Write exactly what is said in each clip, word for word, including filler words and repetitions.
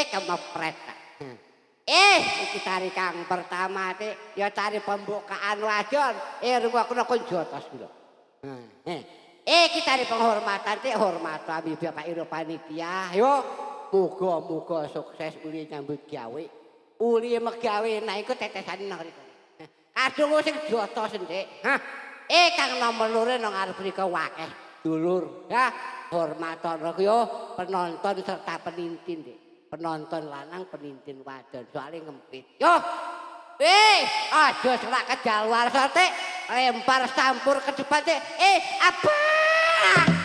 Kemepret. Eh, iki tari kang pertama te, ya tari pembukaan wajon. Eh, ruwakna kon jotos dulu. Eh, eh, iki tari penghormatan te, hormat kami Bapak Ibu panitia. Yo, muga-muga sukses uli nyambut gawe. Uli megawe, nah, iku tetesan nang riko. Kadung sing jotos, Ndek. Hah? Eh, kang nomor loro nang ngarep riko wakeh dulur, ya. Hormatan riko yo, penonton serta penintin, Ndek. Penonton lanang, penintin wadon. Soale ngempit. Yo. Eh, aja serak ke luar sote. Lempar sampur ke depan, Ndek. Eh, apa? Ah.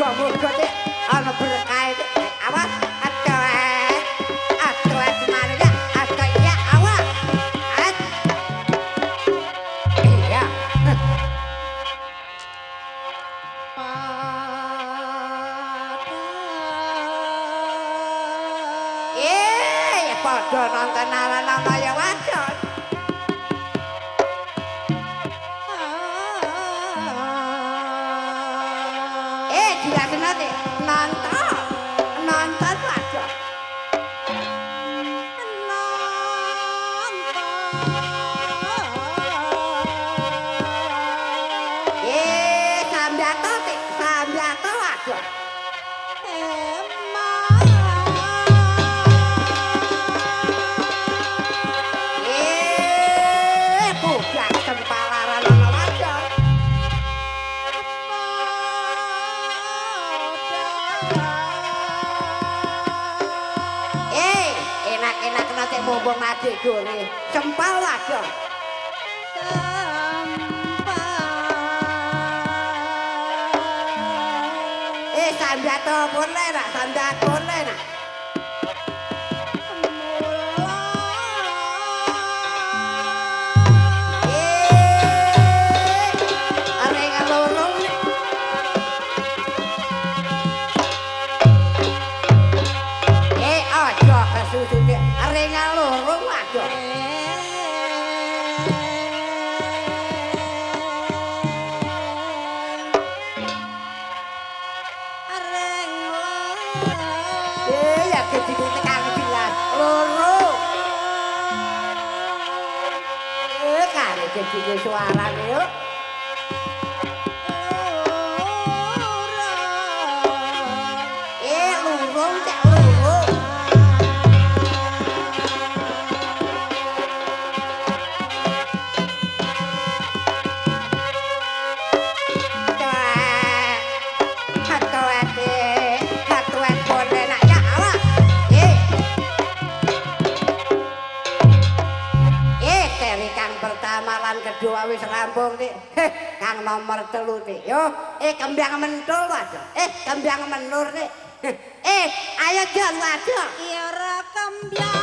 Muga te ana berkah te. Awas, atoh, eh. Atoh, eh, di mana ya? Atoh, iya, awas. Eh. Iya. Eh, ya padha nonton awan-awan ya wadon. Eh, jelasno te. Nonton. Nonton wadon. Nonton. Eh, sambiyanto te. Sambiyanto wadon. Eh, budak sempalaran ana wadon. Eh, enak-enak nate mumpung ade gore. Sempal wadon. Eh, sambiyanto pun le, nak, sambiyanto pun le, nak. Eh, areng lorong. Eh, aja kasusu te. Areng lorong aja. Areng lorong. Eh, ya gedhi tekan jelas. Lorong. Eh, kare gedhi suarane yo. Eh, lurung, cek lurung. Cek. Hatoete, hatoet boleh nak ya, awas. Eh. Eh, seri kang pertama lan kedua wis rampung, Dik. Heh, kang nomor telu, Dik. Yo, eh, kembiang mentul, wadon. Eh, kembiang menur, Dik. Eh, ayo, Jon, wadon. Iya, ra kembiang.